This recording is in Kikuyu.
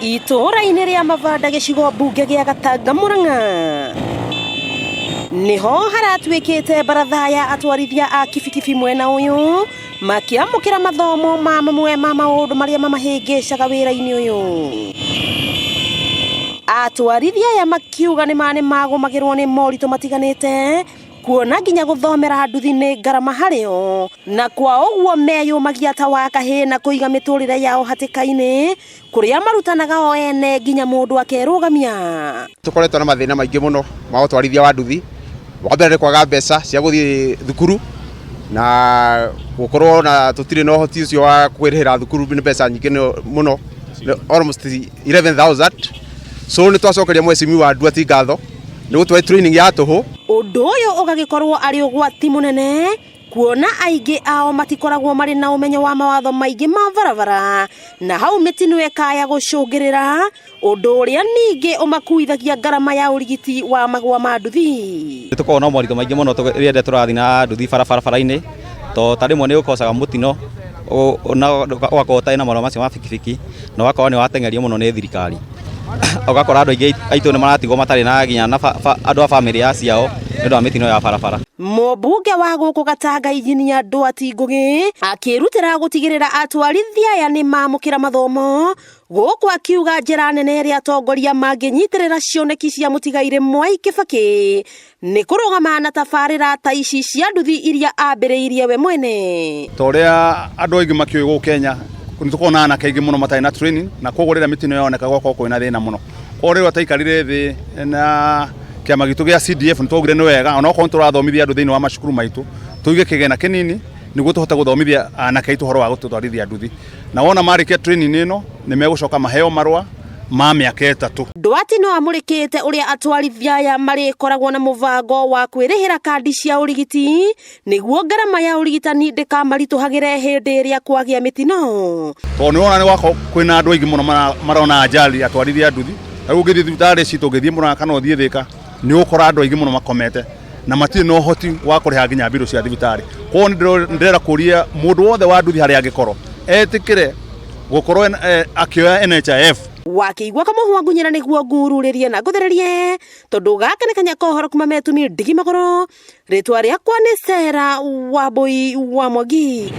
Itũũra-inĩ rĩa Mabanda gĩcigo mbunge gĩa Gatanga Murang'a nĩho haratuĩkĩte baratha ya atwarithia a kibikibi mwena ũyũ makĩamũkĩra mathomo ma mamwe ma maũndũ marĩa mamahĩngĩcaga wĩra-inĩ ũyũ. Atwarithia aya makiuga nĩ ma nĩ magũmagĩrwo nĩ moritũ matiganĩte kuona nginya gũthomera nduthi nĩ ngarama harĩo na kwa ũguo meyũmagia ta wa kahĩĩ na kũiga mĩtũrĩre yao hatĩka-inĩ kũrĩa marutanaga o ene nginya mũndũ akerũgamia. Tũkoretwo na mathĩna maingĩ mũno ma ũtwarithia wa nduthi. Wa mbere nĩ kwaga mbeca cia gũthiĩ thukuru na gũkorwo na tũtirĩ na ũhoti ũcio wa kwĩrĩhĩra thukuru nĩ mbeca nyingĩ mũno, almost 11,000. So nĩ twacokeria mheshimiwa Nduati ngatho nĩ gũtũhe training ya tũhũ. Ũndũ ũyũ ũgagĩkorwo arĩ ũgwati mũnene kuona aingĩ ao matikoragwo marĩ na ũmenyo wa mawatho maingĩ ma barabara na hau mĩtino ĩkaya gũcũngĩrĩra ũndũ ũrĩa ningĩ ũmakuithagia ngarama ya ũrigiti wa magwa ma nduthi. Nĩ tũkoragwo na moritũ maingĩ mũno rĩrĩa tũrathiĩ na nduthi barabara-inĩ, tondũ ta rĩmwe nĩ ũkocaga mũtino na ũgakorwo ũtarĩ na marũa macio ma bikibiki na ũgakorwo nĩ wateng'erio mũno nĩ thirikari. Ũgakora andũ aingĩ aitũ nĩ maratigwo matarĩ na nginya na andũ a bamĩrĩ ya ciao nĩ ũndũ wa mĩtino ya barabara. Mũmbunge wa gũkũ Gatanga Injinia Nduati Ngũgĩ akĩrutĩra gũtigĩrĩra atwarithia aya nĩ mamũkĩra mathomo gũkũ akiuga njĩra nene ĩrĩa atongoria mangĩnyitĩrĩra cioneki cia mũtigairĩ Mwai Kĩbakĩ nĩ kũrũgama na tabarĩra ta ici cia nduthi iria ambĩrĩirie we mwene. Ta ũrĩa andũ aingĩ makĩũĩ gũkũ Kenya nĩ tũkoragwo na anake aingĩ mũno matarĩ na training na koguo rĩrĩa mĩtino yoneka gũgakorwo kwĩna thĩna mũno. Koguo rĩrĩa twaikarire thĩ na kĩama gitũ gĩa CDF nĩ twaugire nĩ wega onokorwo nĩ tũrathomithia andũ thĩinĩ wa macukuru maitũ tũige kĩgĩna kĩnini nĩguo tũhote gũthomithia anake aitũ ũhoro wa gũtwarithia nduthi. Na wona marĩkia training ĩno nĩ megũcoka maheo marũa ma mĩaka ĩtatũ. Nduati no amũrĩkĩte ũrĩa atwarithia aya marĩkoragwo na mũbango wa kwĩrĩhĩra kandi cia ũrigiti nĩguo ngarama ya ũrigitani ndĩkamaritũhagĩre hĩndĩ ĩrĩa kwagĩa mĩtino. Tondũ nĩ wona nĩ gwakorwo kwĩna andũ aingĩ mũno marona ajali atwarithia nduthi. Ta rĩu ũngĩthiĩ thibitarĩ citũ ũngĩthiĩ Murang'a kana ũthiĩ Thĩka nĩ ũgũkora andũ aingĩ mũno makomete na matirĩ na ũhoti wa kũrĩha nginya mbirũ cia thibitarĩ. Koguo nĩ ndĩrenda kũria mũndũ wothe wa nduthi harĩa angĩkorwo etĩkĩre gũkorwo akĩoya NHIF. Wakĩigua kamũhwa ngunyĩra nĩguo ngururĩrie na ngũthererie tondũ gaka nĩ kanya kohoro kuma metumi ndigi magũrũ. Rĩtwa rĩakwa nĩ Sarah Wambui wa Mwangi.